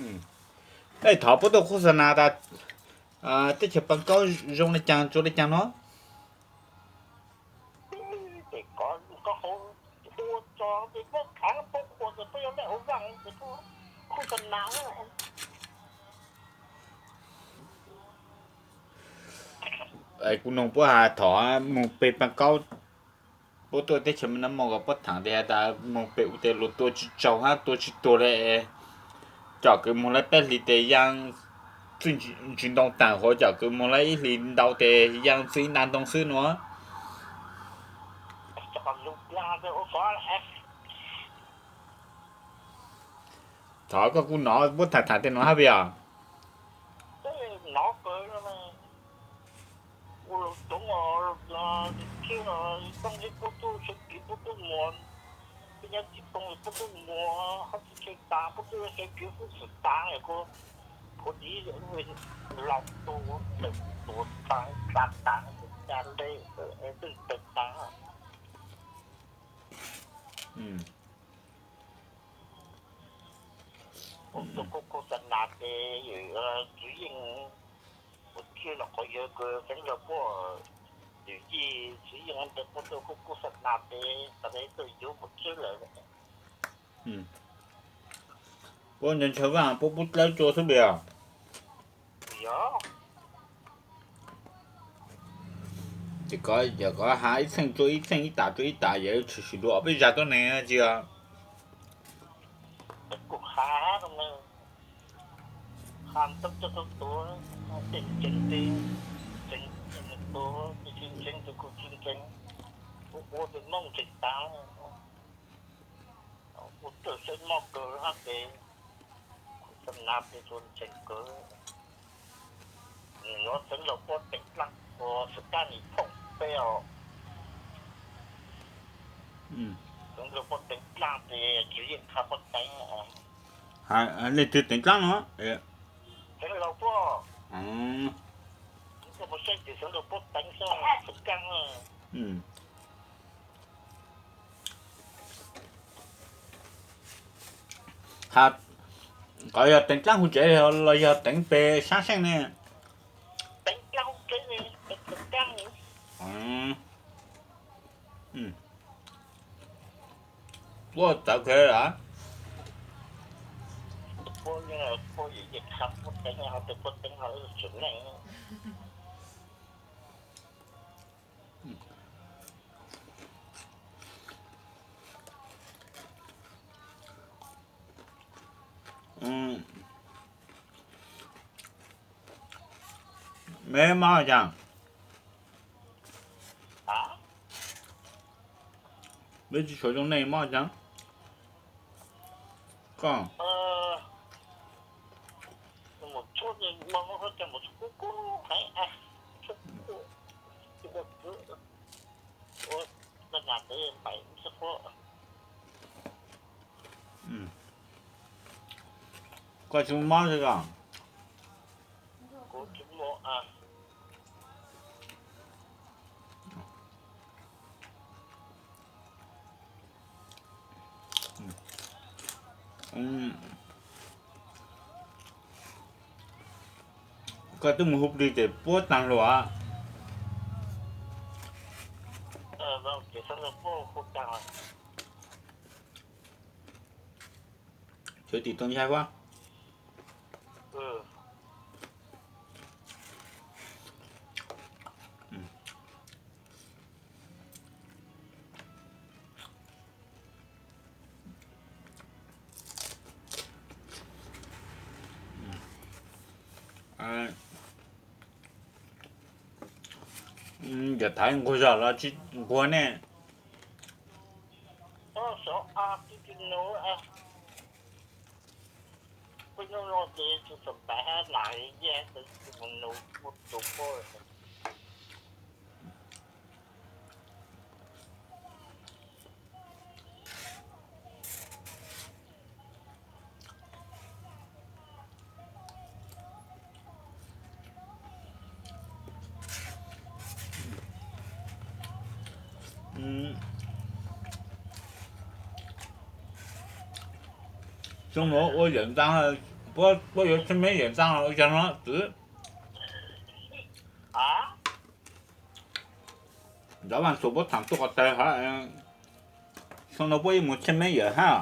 Ej, thov puab tuaj khos xa nas tas teb chaws Paj Kaub zoo le caag tsuav le caag no. Ces koj, koj hu ua tso peb khav peb ua ces peb yuav laj ua vaaj ces koj khos xa nas. Kuv noog puab has thov moog peg Paj Kaub, puab tuaj teb chaws Maj Nab Moos kom puab thaam tes has tas moog peg ua tes luas tua tsi tsaug hab tua tsi tuag le, com kws moog lawv peb hlis tes yaa txwj ntsis ntoo taag, huv com kws moog lawv ib hlis ntau tes yaa txwj ib nta ntoo xwb no. Thov koj kuj nov puab thaam thaam tej no hab puas yog? Nov kawg, ua lug coob os, thiab tooj zeb puab tuaj sawv kiv puab tuaj muag, tej nyob tsis poob puab tuaj muag, hab tsis tseg taag puab tuaj sawv kiv puab xwm taag, kuv, kuv div laus tu, tuav taag, tsa taag, ca le, twb tawg taag. Kuv khos xa nas tes Tswv Yeej, kuv thiaj los qhov yawg kws Xeev Laus puab, yawm yij Tswv Yeej tes puab tuaj khos xa nas tes tas le tuaj yuav mus txhawb lawm. Puab nco ntshaw vaaj puab pub dlawb tsua xwb puas yog? Yog. Ces kov, yog kov has ib txheej tsua ib txheej, ib tas tsua ib tas, yog tshwm sim dua ob peb zag tuab neeg tsi yog? Kuv has, has tau coj tau tuav, tseem tseem, tseem tuav, tseem tseem tes kuv tseem tseem, kuv ua tes mooj tseem taag, ua tawm saib mob kawg hab tes, kuv xa nas tes tsuas tseem kawg. Nws yuav Xeev Laus puab teev dlaab, ua xwm kab nim phooj peb os. Xeev Laus puab teev dlaab tes Tswv Yeej qha puab teev. Leej twg teev dlaab no? Xeev Laus puab. Koj puas saib tes Xeev Laus puab teev xwb, xwm kab. Has, qhov yog teev dlaab hauv tsev los yog teev peg saab seej ne? Teev dlaab hauv tsev, teev dlaab. Puab txawv kawg lawm. Puab, puab yawm yij qha puab teev, ho tes puab teev ho tsim neej. Meb mob caag? Meb tsi sua zoo nej mob caag? Koj Koj tsi mob xwb os? Koj twb mus hu plig ces puab taag lug. Cov tim tau ntshai puab. Yog thaiv nquag zog los tsi nquag ne? Xyoo nuav ua yawm ntaab, Puab yuav tsheej meb yawm ntxaa los ua caag no txwv? Cov Vaaj Txhum puab thaam tuaj ko taw hab, xyoo no puab yeej moog tsheej meb yawm hab.